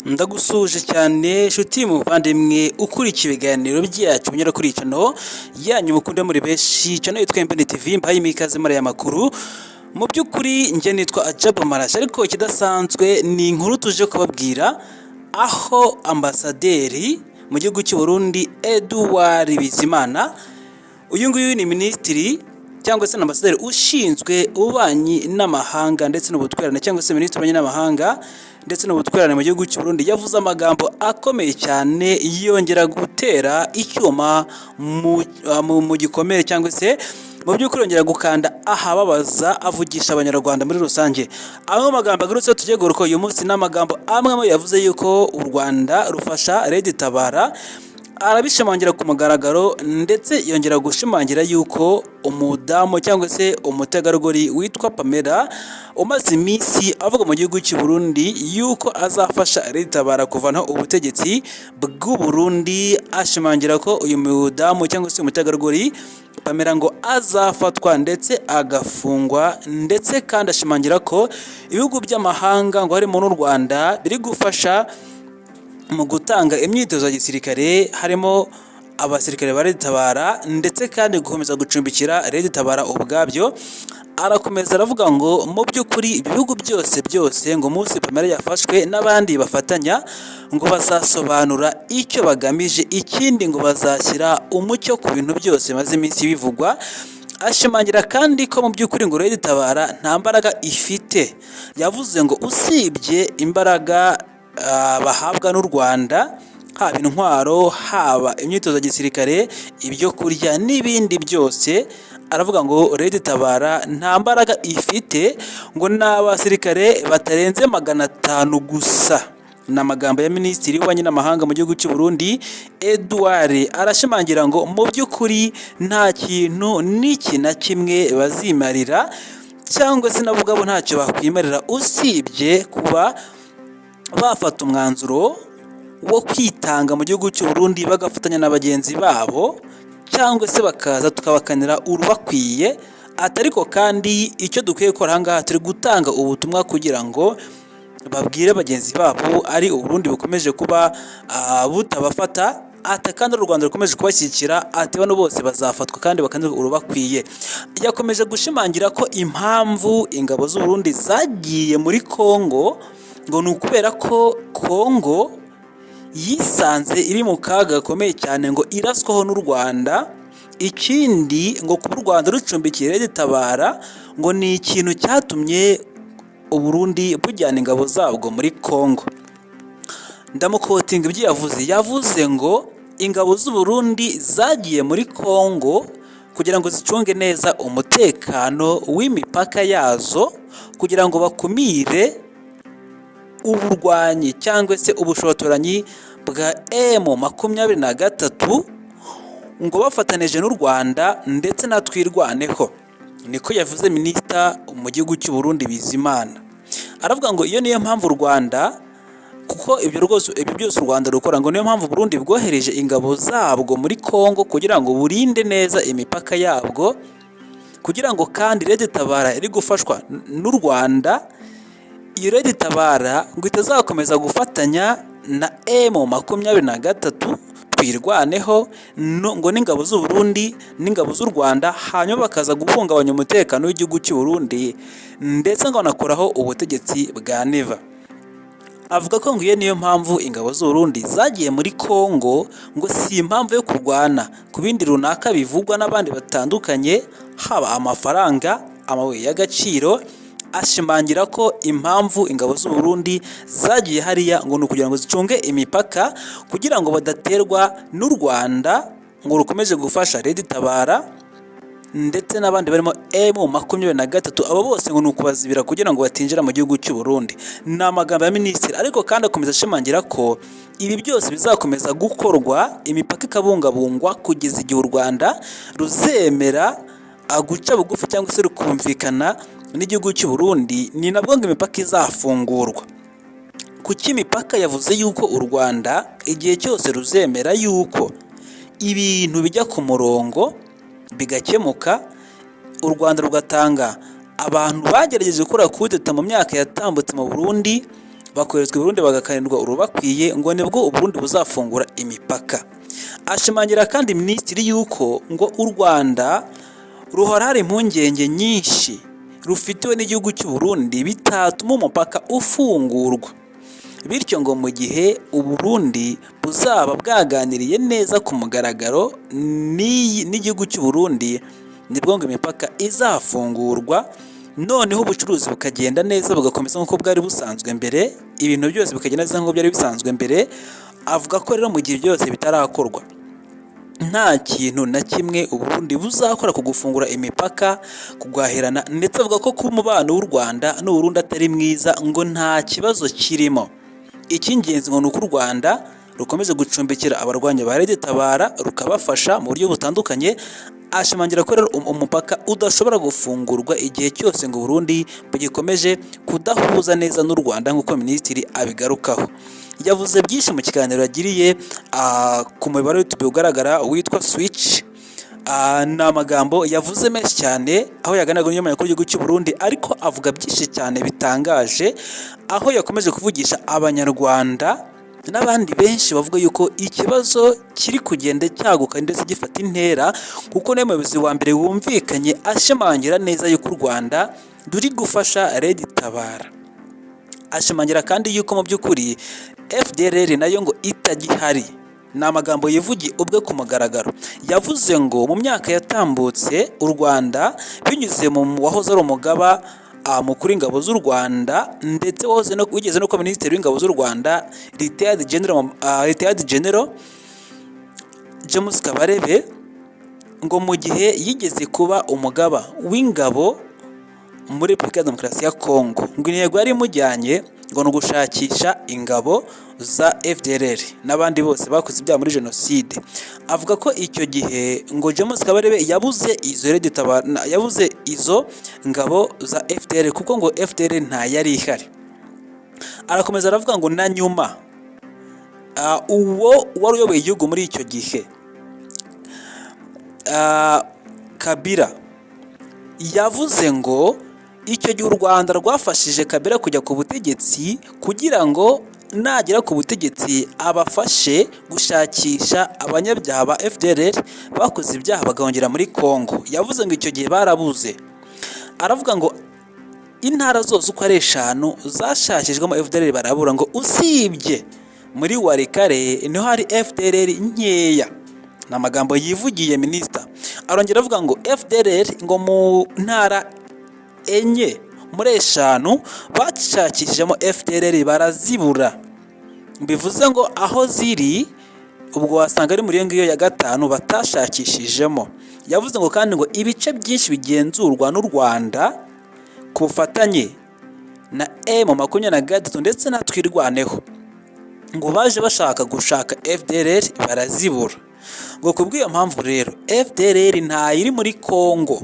Ndagusuhuje cyane nshuti muvandimwe ukurikiye ibiganiro byacu binyura kuri channel yanyu mukunda muri benshi, channel yitwa Mboni TV. Mbahaye ikaze muri aya makuru. Mu by'ukuri njye nitwa Ajabu Marashi, ariko ikidasanzwe ni inkuru tuje kubabwira aho ambasaderi mu gihugu cy'u Burundi Edouard Bizimana, uyu nguyu ni minisitiri cyangwa se ambasaderi ushinzwe ububanyi n'amahanga ndetse n'ubutwererane, cyangwa se minisitiri w'ububanyi n'amahanga ndetse n'ubutwererane mu gihugu cy'u Burundi, yavuze amagambo akomeye cyane yongera gutera icyuma mu gikomere, cyangwa se mu by'ukuri yongera gukanda ahababaza, avugisha Abanyarwanda muri rusange. Amwe mu magambo agarutse tugiye kugaruka uyu munsi ni amagambo amwe mu yavuze yuko u Rwanda rufasha Red Tabara, arabishimangira ku mugaragaro, ndetse yongera gushimangira yuko umudamu cyangwa se umutegarugori witwa Pamela umaze iminsi avuga mu gihugu cy'u Burundi yuko azafasha Red Tabara kuvanaho ubutegetsi bw'u Burundi, ashimangira ko uyu mudamu cyangwa se umutegarugori Pamela ngo azafatwa ndetse agafungwa, ndetse kandi ashimangira ko ibihugu by'amahanga ngo harimo n'u Rwanda biri gufasha mu gutanga imyitozo ya gisirikare, harimo abasirikare ba Red Tabara, ndetse kandi gukomeza gucumbikira Red Tabara ubwabyo. Arakomeza aravuga ngo mu by'ukuri ibihugu byose byose ngo umunsi Pamela yafashwe n'abandi bafatanya ngo bazasobanura icyo bagamije, ikindi ngo bazashyira umucyo ku bintu byose bimaze iminsi bivugwa. Ashimangira kandi ko mu by'ukuri ngo Red Tabara nta mbaraga ifite. Yavuze ngo usibye imbaraga bahabwa n'u Rwanda, haba intwaro, haba imyitozo ya gisirikare, ibyo kurya n'ibindi byose, aravuga ngo Red Tabara nta mbaraga ifite, ngo ni abasirikare batarenze 500 gusa. Ni amagambo ya minisitiri w'ububanyi n'amahanga mu gihugu cy'u Burundi Edouard. Arashimangira ngo mu by'ukuri nta kintu n'iki na kimwe bazimarira, cyangwa se nabo ubwabo ntacyo bakwimarira, usibye kuba bafata umwanzuro wo kwitanga mu gihugu cy'u Burundi bagafatanya na bagenzi babo, cyangwa se bakaza tukabakanira urubakwiye. Ati ariko kandi icyo dukwiye gukora aha ngaha, turi gutanga ubutumwa kugira ngo babwire bagenzi babo ari Uburundi bukomeje kuba butabafata, ati kandi u Rwanda rukomeje kubashyigikira, ati bano bose bazafatwa kandi bakanirwa urubakwiye. Yakomeje gushimangira ko impamvu ingabo z'u Burundi zagiye muri Kongo ngo ni ukubera ko Kongo yisanze iri mu kaga gakomeye cyane, ngo iraswaho n'u Rwanda. Ikindi ngo kuba u Rwanda rucumbikiye Red Tabara ngo ni ikintu cyatumye u Burundi bujyana ingabo zabwo muri Kongo. Ndamuquotinga ibyo yavuze. Yavuze ngo ingabo z'u Burundi zagiye muri Kongo kugira ngo zicunge neza umutekano w'imipaka yazo, kugira ngo bakumire uburwanyi cyangwa se ubushotoranyi bwa M23, ngo bafatanije n'u Rwanda ndetse na Twirwaneho. Niko yavuze minisita mu gihugu cy'u Burundi Bizimana. Aravuga ngo iyo niyo mpamvu u Rwanda, kuko ibyo rwose, ibyo byose u Rwanda rukora, ngo niyo mpamvu Burundi bwohereje ingabo zabwo muri Kongo kugira ngo burinde neza imipaka yabwo, kugira ngo kandi Red Tabara iri gufashwa n'u Rwanda, iyo Red Tabara ngo itazakomeza gufatanya na M23, Twirwaneho, ngo n'ingabo z'u Burundi n'ingabo z'u Rwanda, hanyuma bakaza guhungabanya umutekano w'igihugu cy'u Burundi, ndetse ngo banakuraho ubutegetsi bwa Neva. Avuga ko ngo iyo niyo mpamvu ingabo z'u Burundi zagiye muri Kongo, ngo si impamvu yo kurwana ku bindi runaka bivugwa n'abandi batandukanye, haba amafaranga, amabuye y'agaciro. Ashimangira ko impamvu ingabo z'u Burundi zagiye hariya ngo ni ukugira ngo zicunge imipaka, kugira ngo badaterwa n'u Rwanda ngo rukomeje gufasha Red Tabara ndetse n'abandi barimo M23. Abo bose ngo ni ukubazibira kugira ngo batinjira mu gihugu cy'u Burundi. Ni amagambo ya minisitiri, ariko kandi akomeza ashimangira ko ibi byose bizakomeza gukorwa, imipaka ikabungabungwa, kugeza igihe u Rwanda ruzemera guca bugufi cyangwa se rukumvikana n'igihugu cy'u Burundi, ni nabwo ngo imipaka izafungurwa. Kuki imipaka? Yavuze yuko u Rwanda igihe cyose ruzemera yuko ibintu bijya ku murongo bigakemuka, u Rwanda rugatanga abantu bagerageje gukora kudeta mu myaka yatambutse mu Burundi. Bakoherezwa i Burundi bagakanirwa urubakwiye, ngo nibwo Uburundi buzafungura imipaka. Ashimangira kandi minisitiri yuko ngo u Rwanda ruhora hari impungenge nyinshi rufitiwe n'igihugu cy'u Burundi bitatuma umupaka ufungurwa. Bityo ngo mu gihe Uburundi buzaba bwaganiriye neza ku mugaragaro n'igihugu cy'u Burundi, nibwo ngo imipaka izafungurwa, noneho ubucuruzi bukagenda neza, bugakomeza nk'uko bwari busanzwe mbere, ibintu byose bikagenda neza nk'uko byari bisanzwe mbere. Avuga ko rero mu gihe byose bitarakorwa, nta kintu na kimwe Uburundi buzakora ku gufungura imipaka, kugwahirana. Ndetse avuga ko kuba umubano w'u Rwanda n'Uburundi atari mwiza ngo nta kibazo kirimo. Icy'ingenzi ngo ni uko u Rwanda rukomeza gucumbikira abarwanyi ba Red Tabara, rukabafasha mu buryo butandukanye. Ashimangira ko rero umupaka udashobora gufungurwa igihe cyose ngo Burundi bugikomeje kudahuza neza n'u Rwanda, nk'uko minisitiri abigarukaho. Yavuze byinshi mu kiganiro yagiriye ku mubare w'Youtube ugaragara witwa Switch. Ni amagambo yavuze menshi cyane aho yaganiraga n'umunyamakuru w'igihugu cy'u Burundi, ariko avuga byinshi cyane bitangaje, aho yakomeje kuvugisha Abanyarwanda n'abandi benshi bavuga yuko ikibazo kiri kugenda cyaguka ndetse gifata intera, kuko niwe muyobozi wa mbere wumvikanye ashimangira neza yuko u Rwanda ruri gufasha Red Tabara. Ashimangira kandi yuko mu by'ukuri FDLR nayo ngo itagihari. Ni amagambo yivugiye ubwe ku mugaragaro. Yavuze ngo mu myaka yatambutse u Rwanda binyuze mu wahoze ari umugaba mukuru w'ingabo z'u Rwanda, ndetse wahoze no wigeze no kuba minisitiri w'ingabo z'u Rwanda, retired general James Kabarebe, ngo mu gihe yigeze kuba umugaba w'ingabo muri Repubulika ya Demokarasi ya Kongo, ngo intego yari imujyanye ngo ni ugushakisha ingabo za FDLR n'abandi bose bakoze ibyaha muri jenoside. Avuga ko icyo gihe ngo James Kabarebe yabuze izo Red Tabara, yabuze izo ngabo za FDLR kuko ngo FDLR nta yari ihari. Arakomeza aravuga ngo na nyuma uwo wari uyoboye igihugu muri icyo gihe, Kabila, yavuze ngo icyo gihe u Rwanda rwafashije Kabila kujya ku butegetsi kugira ngo nagera ku butegetsi abafashe gushakisha abanyabyaha ba FDLR bakoze ibyaha bagahungira muri Congo. Yavuze ngo icyo gihe barabuze. Aravuga ngo intara zose uko ari eshanu zashakishwamo FDLR barabura, ngo usibye muri Walikale niho hari FDLR nkeya. Ni amagambo yivugiye minisita. Arongera avuga ngo FDLR ngo mu ntara 4 muri 5 bashakishijemo FDLR barazibura, bivuze ngo aho ziri ubwo wasanga ari muri iyo ngiyo ya 5 batashakishijemo. Yavuze ngo kandi ngo ibice byinshi bigenzurwa n'u Rwanda ku bufatanye na M23 ndetse na Twirwaneho, ngo baje bashaka gushaka FDLR barazibura. Ngo kubw'iyo mpamvu rero FDLR ntayiri muri Congo.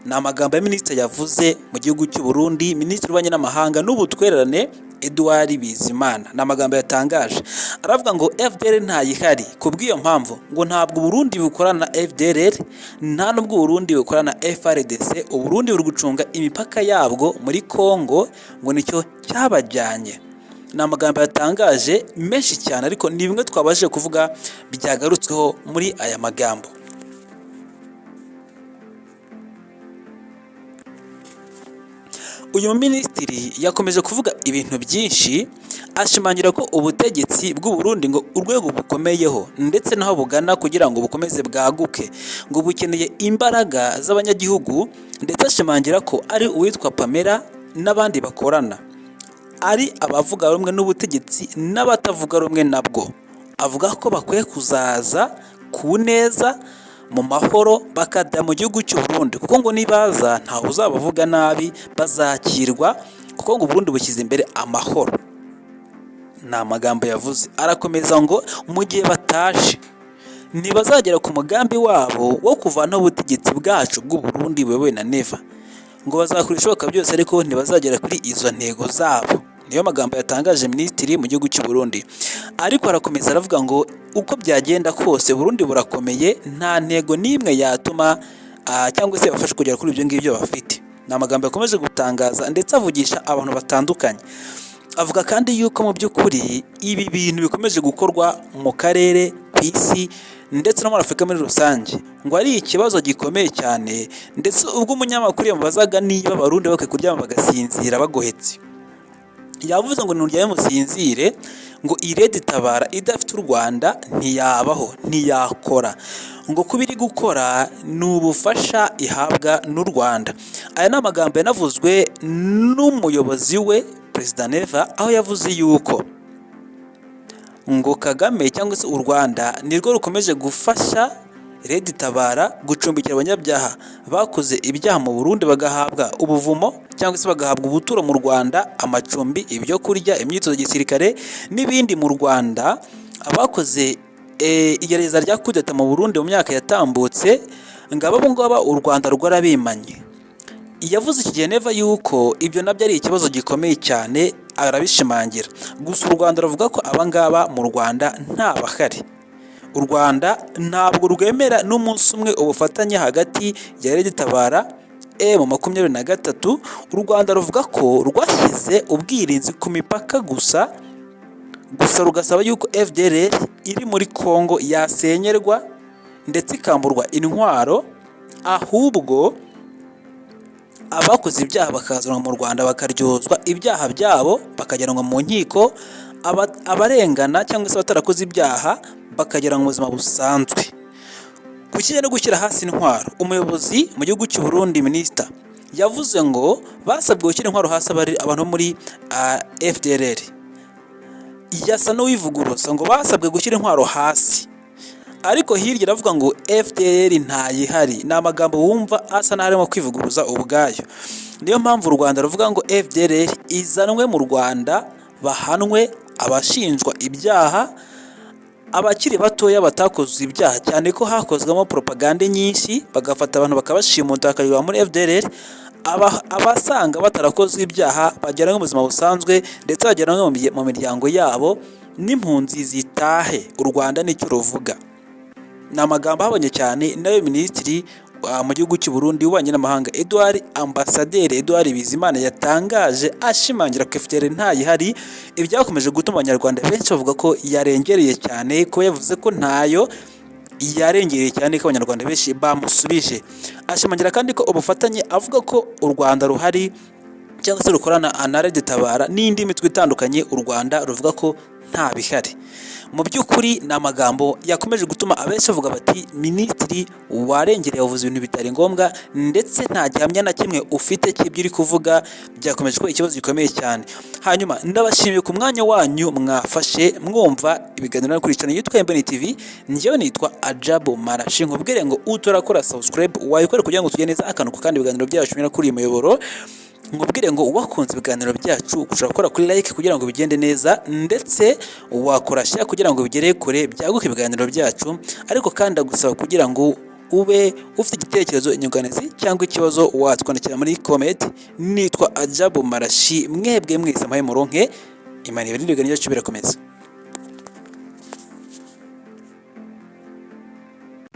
Ni amagambo ya minisitiri yavuze mu gihugu cy'u Burundi, minisitiri w'ububanyi n'amahanga n'ubutwererane Edouard Bizimana. Ni amagambo yatangaje. Aravuga ngo FDLR ntayihari, kubw'iyo mpamvu ngo ntabwo Burundi bukorana na FDLR, nta nubwo Burundi bukorana na FARDC. Uburundi buri gucunga imipaka yabwo muri Congo, ngo nicyo cyabajyanye. Ni amagambo yatangaje menshi cyane, ariko ni bimwe twabashije kuvuga byagarutsweho muri aya magambo. Uyu minisitiri yakomeje kuvuga ibintu byinshi, ashimangira ko ubutegetsi bw'u Burundi ngo urwego bukomeyeho ndetse n'aho bugana kugira ngo bukomeze bwaguke ngo bukeneye imbaraga z'abanyagihugu, ndetse ashimangira ko ari uwitwa Pamela n'abandi bakorana ari abavuga rumwe n'ubutegetsi n'abatavuga rumwe nabwo. Avuga ko bakwiye kuzaza ku neza mu mahoro bakajya mu gihugu cy'u Burundi, kuko ngo nibaza ntawe uzabavuga nabi, bazakirwa, kuko ngo Burundi bushyize imbere amahoro. Ni amagambo yavuze. Arakomeza ngo mu gihe bataje ntibazagera ku mugambi wabo wo kuvanaho ubutegetsi bwacu bw'u Burundi buyobowe na Neva, ngo bazakora ibishoboka byose ariko ntibazagera kuri izo ntego zabo. Niyo magambo yatangaje minisitiri mu gihugu cy'u Burundi. Ariko arakomeza aravuga ngo uko byagenda kose Burundi burakomeye, nta ntego n'imwe yatuma cyangwa se yabafasha kugera kuri ibyo ngibyo bafite. Ni amagambo yakomeje gutangaza ndetse avugisha abantu batandukanye. Avuga kandi yuko mu by'ukuri ibi bintu bikomeje gukorwa mu karere, ku isi ndetse no muri Afurika muri rusange, ngo ari ikibazo gikomeye cyane. Ndetse ubwo umunyamakuru yamubazaga niba Abarundi bakwiye kuryama bagasinzira bagohetse, yavuze ngo nuryame musinzire, ngo iRED Tabara idafite u Rwanda ntiyabaho, ntiyakora, ngo kuba iri gukora ni ubufasha ihabwa n'u Rwanda. Aya ni amagambo yanavuzwe n'umuyobozi we, Perezida Neva, aho yavuze yuko ngo Kagame cyangwa se u Rwanda nirwo rukomeje gufasha RED Tabara gucumbikira abanyabyaha bakoze ibyaha mu Burundi, bagahabwa ubuvumo cyangwa se bagahabwa ubuturo mu Rwanda, amacumbi, ibyo kurya, imyitozo ya gisirikare n'ibindi mu Rwanda. Abakoze igerageza rya kudeta mu Burundi mu myaka yatambutse, ngo abo ngabo u Rwanda rwarabimanye. Yavuze iki gihe Neva yuko ibyo nabyo ari ikibazo gikomeye cyane, arabishimangira. Gusa u Rwanda ruvuga ko abangaba mu Rwanda nta bahari. U Rwanda ntabwo rwemera n'umunsi umwe ubufatanye hagati ya RED Tabara M23. U Rwanda ruvuga ko rwashyize ubwirinzi ku mipaka gusa rugasaba yuko FDLR iri muri Congo yasenyerwa ndetse ikamburwa intwaro, ahubwo abakoze ibyaha bakazanwa mu Rwanda bakaryozwa ibyaha byabo, bakajyanwa mu nkiko, abarengana cyangwa se abatarakoze ibyaha bakagera mu buzima busanzwe. Ku kijyanye no gushyira hasi intwaro, umuyobozi mu gihugu cy'u Burundi, minisita, yavuze ngo basabwe gushyira intwaro hasi abantu bo muri FDLR. Yasa n'uwivuguruza ngo basabwe gushyira intwaro hasi, ariko hirya aravuga ngo FDLR ntayihari. Ni amagambo wumva asa n'aho arimo kwivuguruza ubwayo. Niyo mpamvu u Rwanda ruvuga ngo FDLR izanwe mu Rwanda, bahanwe abashinjwa ibyaha, abakiri batoya batakoze ibyaha, cyane ko hakozwemo propagande nyinshi, bagafata abantu bakabashimuta bakajya muri FDLR. Abasanga batarakoze ibyaha bajyanwe mu buzima busanzwe, ndetse bajyanwe mu miryango yabo, n'impunzi zitahe. U Rwanda nicyo ruvuga. Ni amagambo ahabanye cyane nayo minisitiri mu gihugu cy'u Burundi w'ububanyi n'amahanga, Edouard Ambasaderi Edouard Bizimana, yatangaje ashimangira ko FDLR ntayihari. Ibyakomeje gutuma Abanyarwanda benshi bavuga ko yarengereye cyane, ko yavuze ko ntayo yarengereye cyane, ko Abanyarwanda benshi bamusubije. Ashimangira kandi ko ubufatanye avuga ko u Rwanda ruhari cyangwa se rukorana na RED Tabara n'indi mitwe itandukanye, u Rwanda ruvuga ko nta bihari. Mu by'ukuri ni amagambo yakomeje gutuma abenshi bavuga bati minisitiri warengereye, wavuze ibintu bitari ngombwa, ndetse nta gihamya na kimwe ufite cy'ibyo uri kuvuga. Byakomeje kuba ikibazo gikomeye cyane. Hanyuma ndabashimiye ku mwanya wanyu mwafashe mwumva ibiganiro kuri channel yitwa Mboni TV. Njyewe nitwa Ajabu Marashi. Nkubwire ngo utorakora subscribe wayikora kugira ngo tugende neza akantu ku kandi ibiganiro byacu binyura kuri uyu muyoboro. Nkubwire ngo wakunze ibiganiro byacu ushobora gukora kuri like kugira ngo bigende neza, ndetse wakora share kugira ngo bigere kure, byaguke ibiganiro byacu. Ariko kandi ndagusaba kugira ngo ube ufite igitekerezo, inyunganizi cyangwa ikibazo, watwandikira muri comment. Nitwa Ajabu Marashi. Mwebwe mwese muhaye muronke, Imana ibarinde. Ibiganiro byacu birakomeza.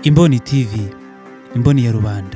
Imboni TV, imboni ya rubanda.